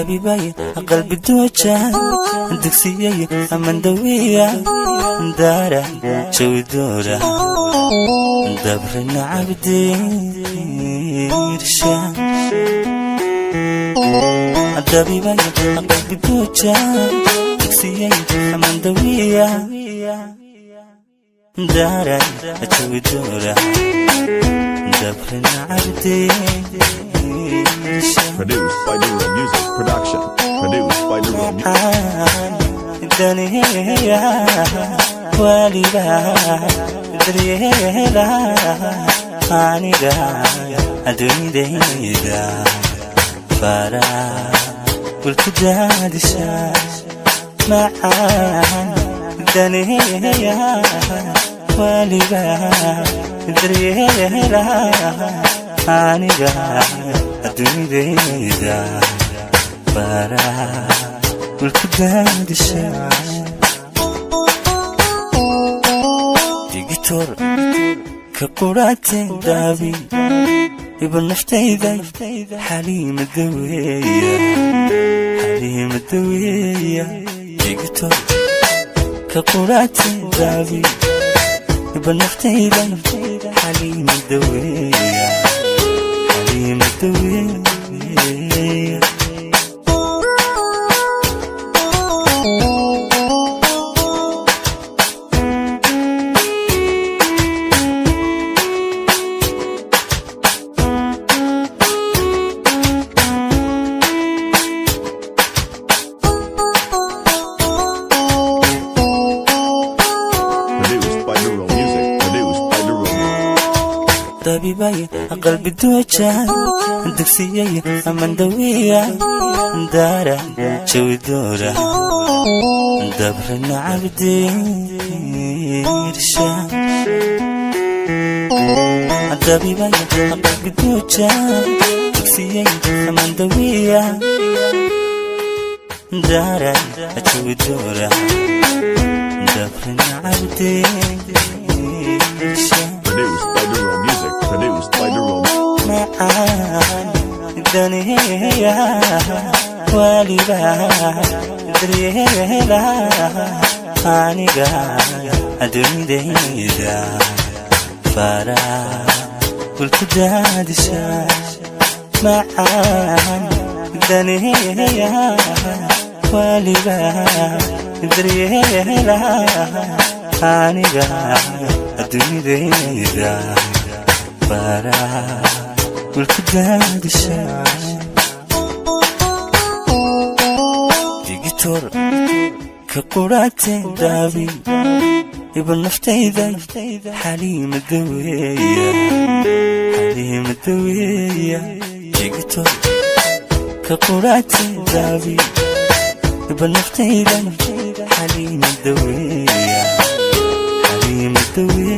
Dabibay qalbi dooja, dugsiyay amandawiya, daara jawi doora, dabrina cabdiirsha. Dabibay qalbi dooja, dugsiyay amandawiya, daara jawi doora, dabrina cabdiirsha. Produced by Neural Music Production. Produced by Neural Music. Daneeya waliba, daryeela aniga adduunyadayda, fara gulku daadisha macaan. Daneeya waliba, daryeela aniga adduunyadayda, fara gulku daadisha. Digitor ka quraate daabi iba naftayda, Xaliima daweeya, Xaliima daweeya. Digitor ka quraate daabi iba naftayda, Xaliima daweeya, Xaliima daweeya. Produced by Neural Music. Produced by Neural Dabibay qalbi dooja, dugsiyay amandawiya, daara jawi doora, dabrina cabdiirsha. Dabibay qalbi dooja, dugsiyay amandawiya, daara jawi doora, dabrina cabdiirsha. Produced by Neural Music. Produced by Neural Macaan daneeya waliba, daryeela aniga adduunyadayda, fara gulku daadisha macaan. Daneeya waliba, daryeela aniga adduunyadayda, fara gulku daadisha. Digitor ka quraate daabi iba naftayda, Xaliima daweeya, Xaliima daweeya. Digitor ka quraate daabi iba naftayda, Xaliima daweeya, Xaliima daweeya.